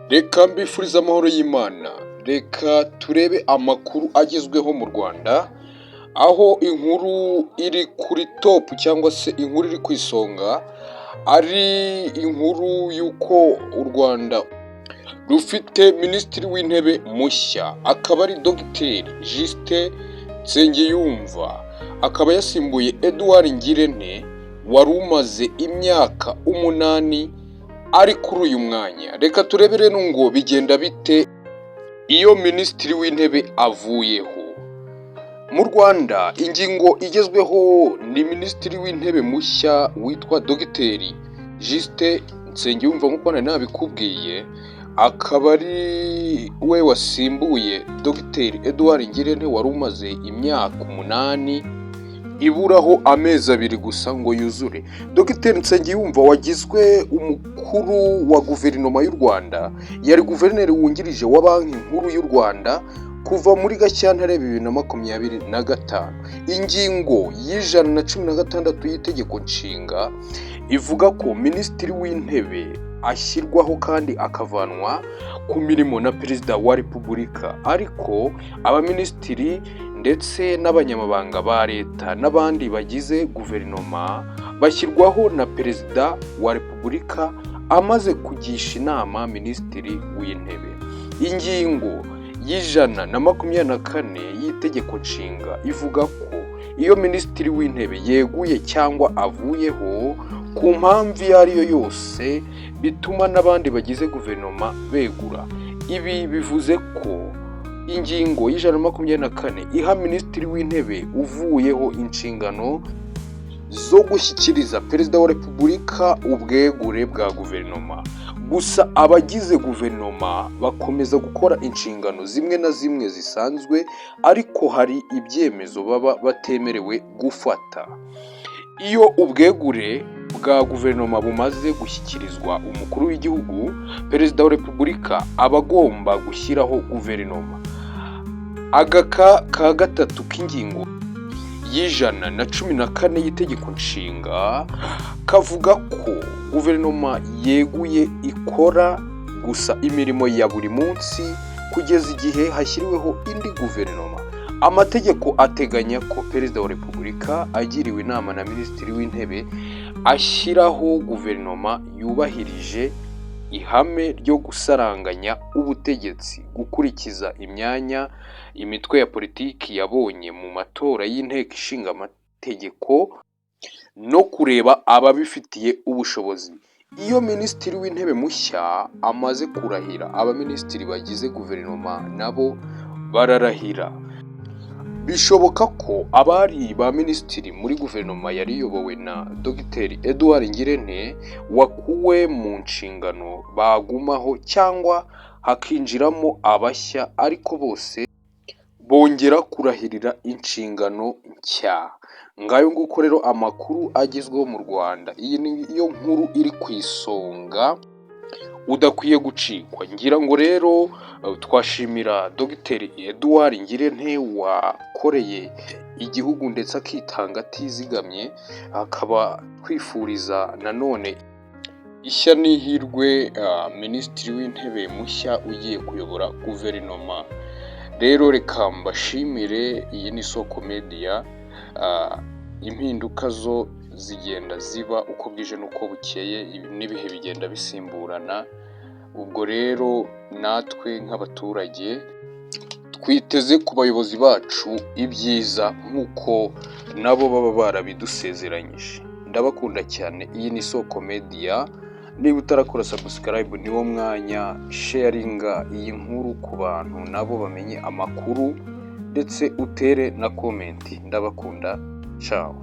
Reka mbifurize amahoro y'Imana. Reka turebe amakuru agezweho mu Rwanda, aho inkuru iri kuri top cyangwa se inkuru iri ku isonga ari inkuru y'uko u Rwanda rufite Minisitiri w'Intebe mushya, akaba ari Dogiteri Justin Nsengiyumva, akaba yasimbuye Edouard Ngirente wari umaze imyaka 8 ari kuri uyu mwanya. Reka turebe rero ngo bigenda bite iyo Minisitiri w'Intebe avuyeho. Mu Rwanda ingingo igezweho ni Minisitiri w'Intebe mushya witwa Dogiteri Justin Nsengiyumva, nk'uko nari nabikubwiye, akaba ari we wasimbuye Dogiteri Edouard Ngirente wari umaze imyaka 8 iburaho amezi 2 gusa ngo yuzure. Dogiteri Nsengiyumva wagizwe umukuru wa Guverinoma y'u Rwanda, yari Guverineri wungirije wa Banki Nkuru y'u Rwanda kuva muri Gashyantare 2025. Ingingo ya 116 y'Itegeko Nshinga ivuga ko Minisitiri w'Intebe ashyirwaho kandi akavanwa ku mirimo na Perezida wa Repubulika, ariko abaminisitiri ndetse n'abanyamabanga ba leta n'abandi bagize guverinoma bashyirwaho na Perezida wa Repubulika amaze kugisha inama Minisitiri w'Intebe. Ingingo ya 124 y'Itegeko Nshinga ivuga ko iyo Minisitiri w'Intebe yeguye cyangwa avuyeho ku mpamvu iyo ari yo yose, bituma n'abandi bagize guverinoma begura. Ibi bivuze ko ingingo ya 124 iha Minisitiri w'Intebe uvuyeho inshingano zo gushyikiriza Perezida wa Repubulika ubwegure bwa guverinoma. Gusa abagize guverinoma bakomeza gukora inshingano zimwe na zimwe zisanzwe, ariko hari ibyemezo baba batemerewe gufata. Iyo ubwegure bwa guverinoma bumaze gushyikirizwa umukuru w'igihugu, Perezida wa Repubulika aba agomba gushyiraho guverinoma. Agaka ka gatatu k'ingingo ya 114 y'Itegeko Nshinga kavuga ko guverinoma yeguye ikora gusa imirimo ya buri munsi kugeza igihe hashyiriweho indi guverinoma. Amategeko ateganya ko Perezida wa Repubulika agiriwe inama na Minisitiri w'Intebe ashyiraho guverinoma yubahirije ihame ryo gusaranganya ubutegetsi, gukurikiza imyanya imitwe ya politiki yabonye mu matora y'Inteko Ishinga Amategeko no kureba ababifitiye ubushobozi. Iyo Minisitiri w'Intebe mushya amaze kurahira, abaminisitiri bagize guverinoma nabo bararahira. Bishoboka ko abari ba minisitiri muri guverinoma yari iyobowe na Dogiteri Edouard Ngirente wakuwe mu nshingano bagumaho cyangwa hakinjiramo abashya, ariko bose bongera kurahirira inshingano nshya. Ngayo nguko rero amakuru agezweho mu Rwanda. Iyi niyo nkuru iri ku isonga udakwiye gucikwa. Ngira ngo rero twashimira Dogiteri Edouard Ngirente wakoreye igihugu ndetse akitanga atizigamye, akaba twifuriza nanone ishya n'ihirwe Minisitiri w'Intebe mushya ugiye kuyobora guverinoma. Rero reka mbashimire, iyi ni Isoko Media. Impinduka zo zigenda ziba uko bwije n'uko bukeye, n'ibihe bigenda bisimburana. Ubwo rero natwe nk'abaturage twiteze ku bayobozi bacu ibyiza nk'uko nabo baba barabidusezeranyije. Ndabakunda cyane, iyi ni Isoko Media. Niba utarakora subscribe, niwo mwanya. Sharinga iyi nkuru ku bantu nabo bamenye amakuru, ndetse utere na comment. Ndabakunda, ciao.